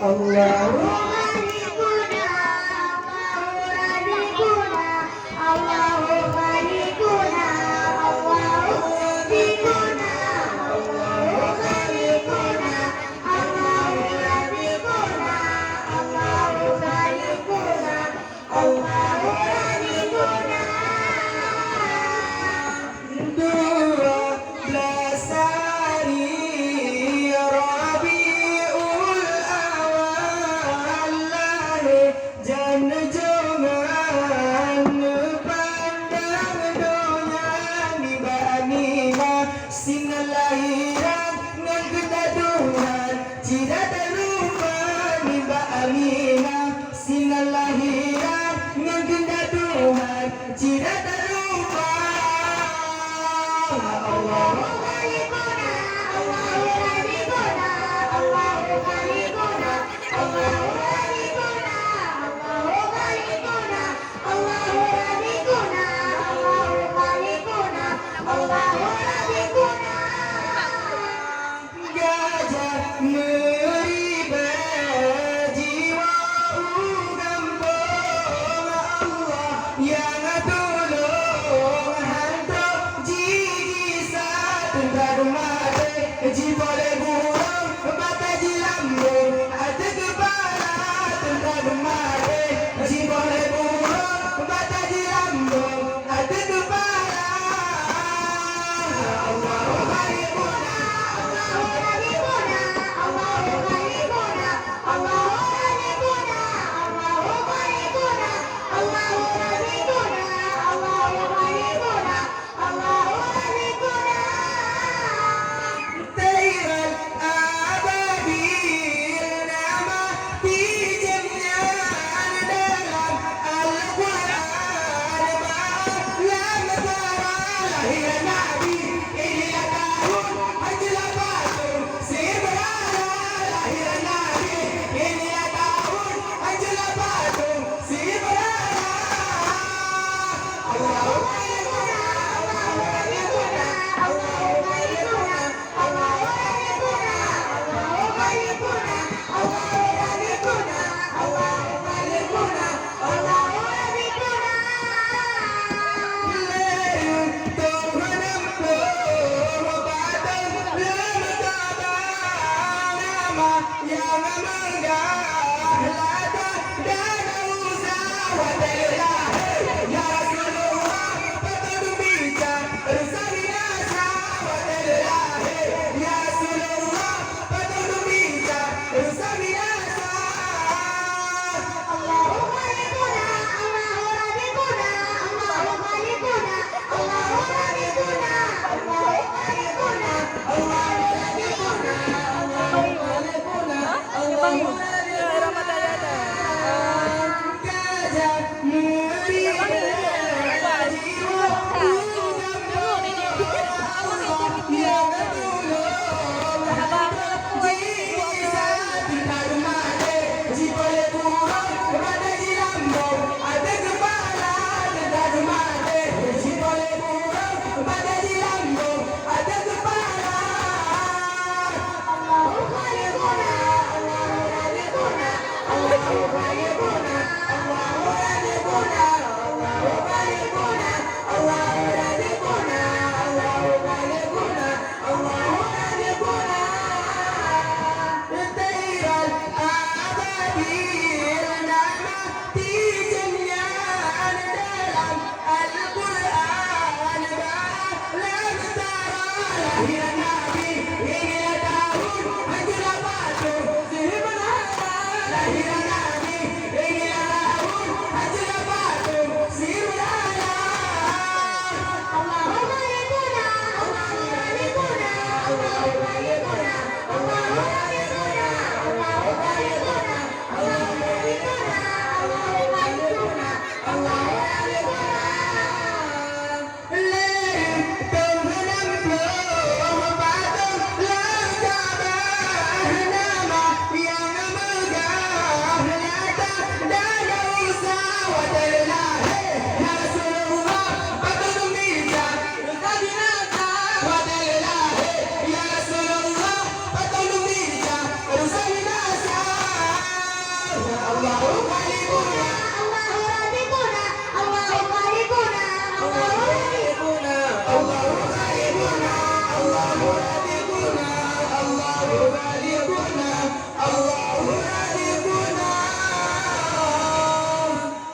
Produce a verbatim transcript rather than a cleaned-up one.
Allahu Khaliquna, Allahu Raziquna, Allahu Khaliquna, Allahu Raziquna, Allahu Khaliquna, Allahu Raziquna, Allahu Khaliquna, Allahu Raziquna. Dua belas hari Rabiul Awal, lahé janjongan neupandang donya nibak Aminah. Sinan lahiran ngon keundak Tuhan, cit that rupa nibak Aminah. Sinan lahiran ngon keundak Tuhan, cit that rupa. Allahu Khaliquna, Allahu Raziquna, Allahu Khaliquna, Allahu Raziquna, Allahu Khaliquna, Allahu Raziquna, Allahu Khaliquna, Allahu Raziquna. Gajah meuribèe jiwoe u gampông, Allah nyang tulông hantom jigisa. Teuntra maté jipoh lé burông, bata jilambông ateueh keupala. Teuntra maté jipoh lé burông, bata jilambông ateueh keupala. Allahu Khaliquna, Allahu Raziquna, Allahu Khaliquna, Allahu Raziquna, Allahu Khaliquna, Allahu Raziquna, Allahu Khaliquna, Allahu Raziquna. Tairan ababil nama tijeuem nyan dalam Al-Qur'an, ba lam tara lahé Nabi, inilah tahun hanjeuet lam patong sibeurala. Lahé Nabi, inilah tahun hanjeuet lam patong sibeurala. Allahu Khaliquna, Allahu Raziquna, Allahu Khaliquna, Allahu Raziquna, Allahu Khaliquna, Allahu Raziquna, Allahu Khaliquna, Allahu Raziquna. Lé tông hana meutuah batang lam tabang nama nyang meugah lada dan